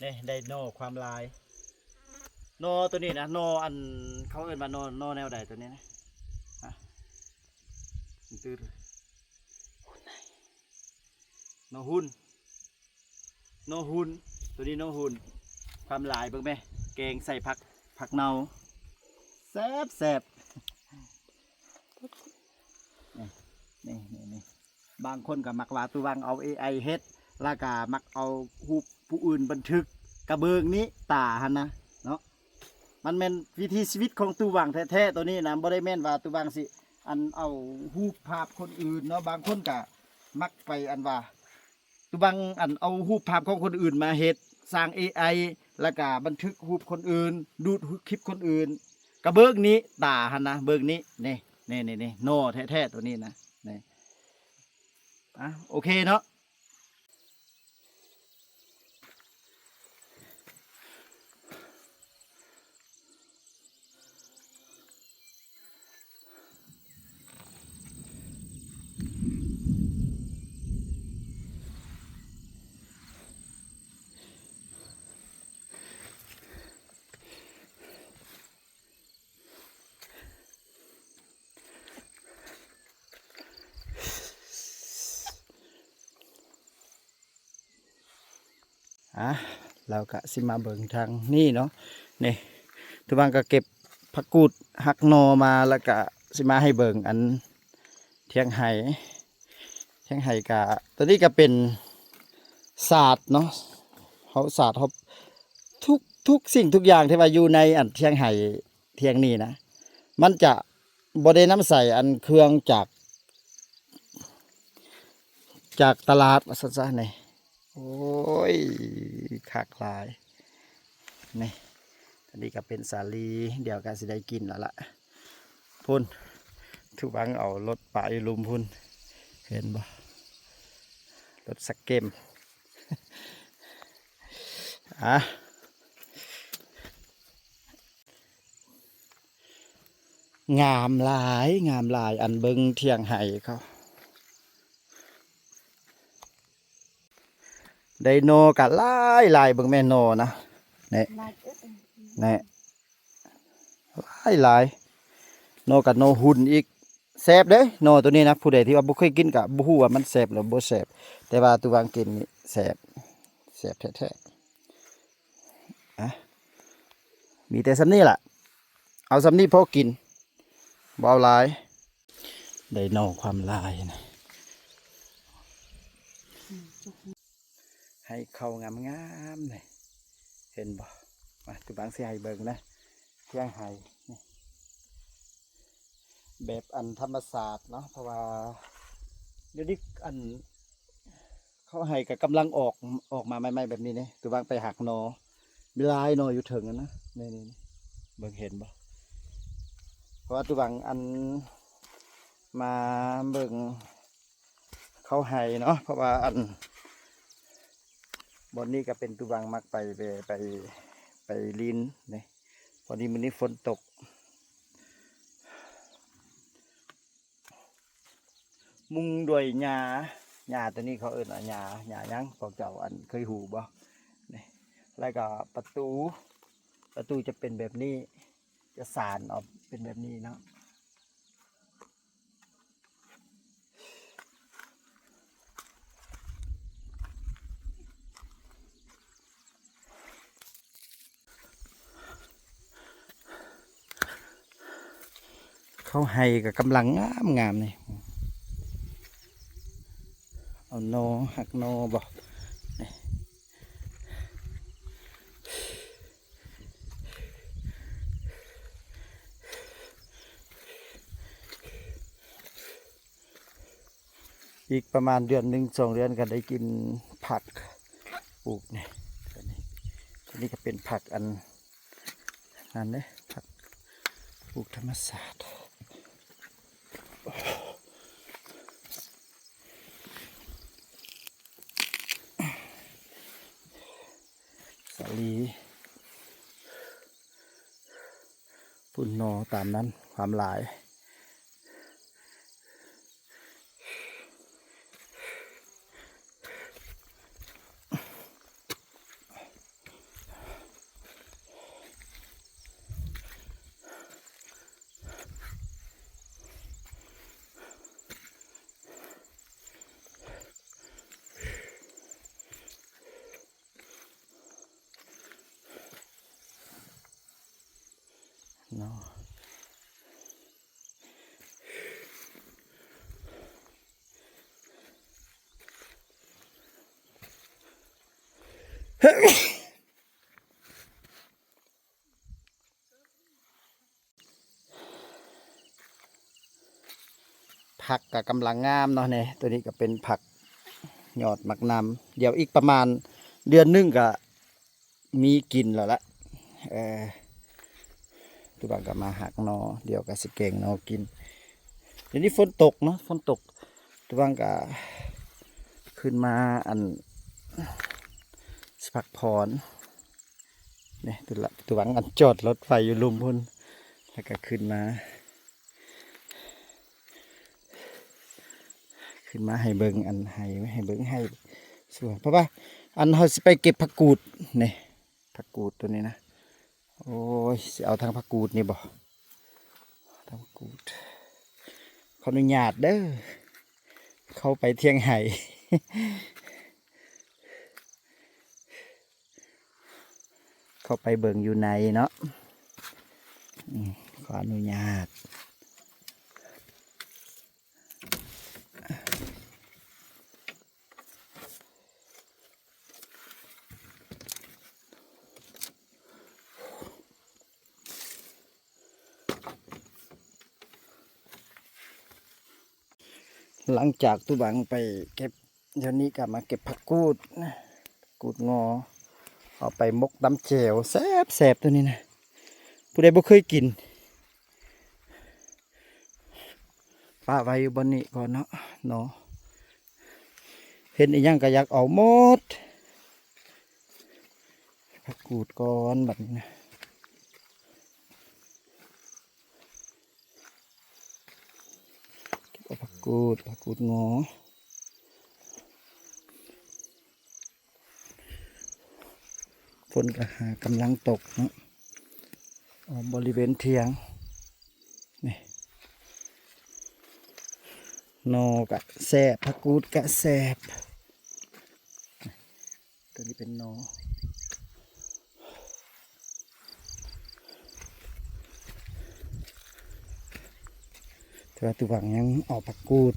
ເດ້ ໄດ້ໜໍ່ຄວາມລາຍ. ໜໍ່ໂຕນີ້ນະ ໜໍ່ອັນ ເຂົາເອີ້ນວ່າໜໍ່ ໜໍ່ແນວໃດໂຕນີ້ນະ? ຮະ? ໜໍ່ຫຸ່ນ ໜໍ່ຫຸ່ນ ໂຕນີ້ໜໍ່ຫຸ່ນ ຄວາມລາຍ ເບິ່ງແມະ ແກງໃສ່ຜັກ ຜັກເນົ່າ ແຊບໆ. ນີ້ ນີ້ ນີ້ ນີ້ ບາງຄົນກໍມັກວ່າ ຕູວັງເອົາເອໄອເຮັດ ແລ້ວກໍມັກເອົາຮູບຜູ້ອື່ນບັນທຶກ ກະເບິ່ງນີ້ ຕາຫັ້ນນະເນາະ. ມັນແມ່ນວິຖີຊີວິດຂອງຕູວັງແທ້ໆ ໂຕນີ້ນະ ບໍ່ໄດ້ແມ່ນວ່າຕູວັງຊິ ອັນ ເອົາຮູບພາບຄົນອື່ນເນາະ. ບາງຄົນກະມັກໄປ ອັນວ່າ ຕູວັງ ອັນ ເອົາຮູບພາບຂອງຄົນອື່ນມາເຮັດ ສ້າງເອໄອ ແລ້ວກະບັນທຶກຮູບຄົນອື່ນ ດູດຄລິບຄົນອື່ນ ກະເບິ່ງນີ້ ຕາຫັ້ນນະ ເບິ່ງນີ້ ນີ້ ນີ້ ນີ້ ນີ້ ໜໍ່ແທ້ໆ ໂຕນີ້ນະ ນີ້. ອ່ະ ໂອເຄເນາະ. ອ່ະ ລາວກະຊິມາເບິ່ງທາງນີ້ເນາະ. ນີ້ ທຸກວັນກະເກັບຜັກກູດຫັກໜໍ່ມາ ແລ້ວກະຊິມາໃຫ້ເບິ່ງອັນ ຖຽງໄຮ່ ຖຽງໄຮ່ກະ ໂຕນີ້ກະເປັນສາດເນາະ ເຮົາສາດ ເຮົາ ທຸກ ທຸກສິ່ງທຸກຢ່າງທີ່ວ່າຢູ່ໃນອັນຖຽງໄຮ່ ຖຽງນີ້ນະ ມັນຈະບໍ່ໄດ້ນຳໃຊ້ອັນເຄື່ອງຈາກ ຈາກຕະຫຼາດວ່າຊັ້ນຊະນີ້. ໂອ້ຍ ຄັກຫຼາຍ ນີ້ ອັນນີ້ກະເປັນສາລີ ດຽວກະຊິໄດ້ກິນແລ້ວລະ. ພຸ້ນ ທຸກວັງເອົາລົດປະຢູ່ລຸ່ມພຸ້ນ ເຫັນບໍ່? ລົດສະເກັມ ອ່ະ. ງາມຫຼາຍ ງາມຫຼາຍ ອັນເບິ່ງຖຽງໄຮ່ເຂົາ ໄດ້ໜໍ່ກະຫຼາຍໆ ເບິ່ງແມ່ນໜໍ່ນະ ແນ່ ແນ່ ຫຼາຍໆ ໜໍ່ກະໜໍ່ຫຸ່ນອີກ. ແຊບເດ້ ໜໍ່ໂຕນີ້ນະ ຜູ້ໃດທີ່ວ່າບໍ່ເຄີຍກິນກະບໍ່ຮູ້ວ່າມັນແຊບຫຼືບໍ່ແຊບ ແຕ່ວ່າຕູວັງກິນນີ້ແຊບ ແຊບແທ້ໆ. ອ່ະ ມີແຕ່ສ່ຳນີ້ລະ ເອົາສ່ຳນີ້ພໍກິນ ບໍ່ເອົາຫຼາຍ. ໄດ້ໜໍ່ຄວາມລາຍນະ ໃຫ້ເຂົ້າງາມໆ ນີ້ ເຫັນບໍ່? ມາ ຕູບັງຊິໃຫ້ເບິ່ງນະ ຖຽງໄຮ່ນີ້ ແບບອັນທຳມະຊາດເນາະ ເພາະວ່າດຽວນີ້ອັນ ເຂົາໄຮ່ກະກຳລັງອອກ ອອກມາໃໝ່ໆ ແບບນີ້ເດ້. ຕູບັງໄປຫັກໜໍ່ ມີຫຼາຍໜໍ່ຢູ່ເທິງຫັ້ນນະ ນີ້ໆ ເບິ່ງເຫັນບໍ່? ເພາະວ່າຕູບັງອັນ ມາເບິ່ງເຂົາໄຮ່ເນາະ ເພາະວ່າອັນ ບ່ອນນີ້ກະເປັນຕູບັງມັກໄປ ໄປ ໄປຫຼິ້ນເດ້. ພໍດີມື້ນີ້ຝົນຕົກ ມຸງດ້ວຍຫຍ້າ ຫຍ້າໂຕນີ້ເຂົາເອີ້ນວ່າຫຍ້າ ຫຍ້າຫຍັງ ພວກເຈົ້າອັນເຄີຍຮູ້ບໍ່? ນີ້ ແລ້ວກະປະຕູ ປະຕູຈະເປັນແບບນີ້ ຈະສານອອກເປັນແບບນີ້ເນາະ. ເຂົາໄຮ່ກະກຳລັງງາມໆ ນີ້ ເອົາໜໍ່ ຫັກໜໍ່ບໍ່ ນີ້. ອີກປະມານເດືອນໜຶ່ງສອງເດືອນກະໄດ້ກິນຜັກ ປູກນີ້ ອັນນີ້ກະເປັນຜັກອັນ ອັນນີ້ ຜັກປູກທຳມະຊາດ ສາລີ ພຸ້ນ ໜໍ່ຕາມນັ້ນ ຄວາມຫຼາຍ. ຜັກກະກຳລັງງາມເນາະ ນີ້ ໂຕນີ້ກະເປັນຜັກຍອດໝາກນ້ຳ ດຽວອີກປະມານເດືອນໜຶ່ງກະມີກິນແລ້ວລະ. ເອີ ຕູບັງກະມາຫັກໜໍ່ ດຽວກະຊິແກງໜໍ່ກິນ. ດຽວນີ້ຝົນຕົກເນາະ ຝົນຕົກ ຕູບັງກະຂຶ້ນມາ ອັນ ພັກຜ່ອນ. ນີ້ ຕູລະ ຕູບັງ ອັນ ຈອດລົດໄວ້ຢູ່ລຸ່ມພຸ້ນ ແລ້ວກະຂຶ້ນມາ ຂຶ້ນມາໃຫ້ເບິ່ງ ອັນ ໃຫ້ ໃຫ້ເບິ່ງ ໃຫ້ສວນ ເພາະວ່າ ອັນ ເຮົາຊິໄປເກັບຜັກກູດ ນີ້ ຜັກກູດໂຕນີ້ນະ. ໂອ້ຍ ຊິເອົາທັງຜັກກູດນີ້ບໍ່? ທັງຜັກກູດ. ຂໍອະນຸຍາດເດີ ເຂົ້າໄປຖຽງໄຮ່ ເຂົ້າໄປເບິ່ງຢູ່ໃນເນາະ. ອືມ ຂໍອະນຸຍາດ. ຫຼັງຈາກຕູບັງໄປເກັບ ດຽວນີ້ກະມາເກັບຜັກກູດ ກູດງໍ ເອົາໄປໝົກຕຳແຈ່ວ ແຊບໆ ໂຕນີ້ນະ. ຜູ້ໃດບໍ່ເຄີຍກິນ ປະໄວ້ຢູ່ບ່ອນນີ້ກ່ອນເນາະ ເນາະ ເຫັນອີ່ຫຍັງກະຢາກເອົາໝົດ. ຜັກກູດກ່ອນບັດນີ້ນະ ເກັບເອົາຜັກກູດ ຜັກກູດງໍ. ຝົນກະຫາກຳລັງຕົກເນາະ ອ້ອມບໍລິເວນຖຽງ ນີ້ ໜໍ່ກະແຊບ ຜັກກູດກະແຊບ. ໂຕນີ້ເປັນໜໍ່ ແຕ່ວ່າຕູບັງຍັງເອົາຜັກກູດ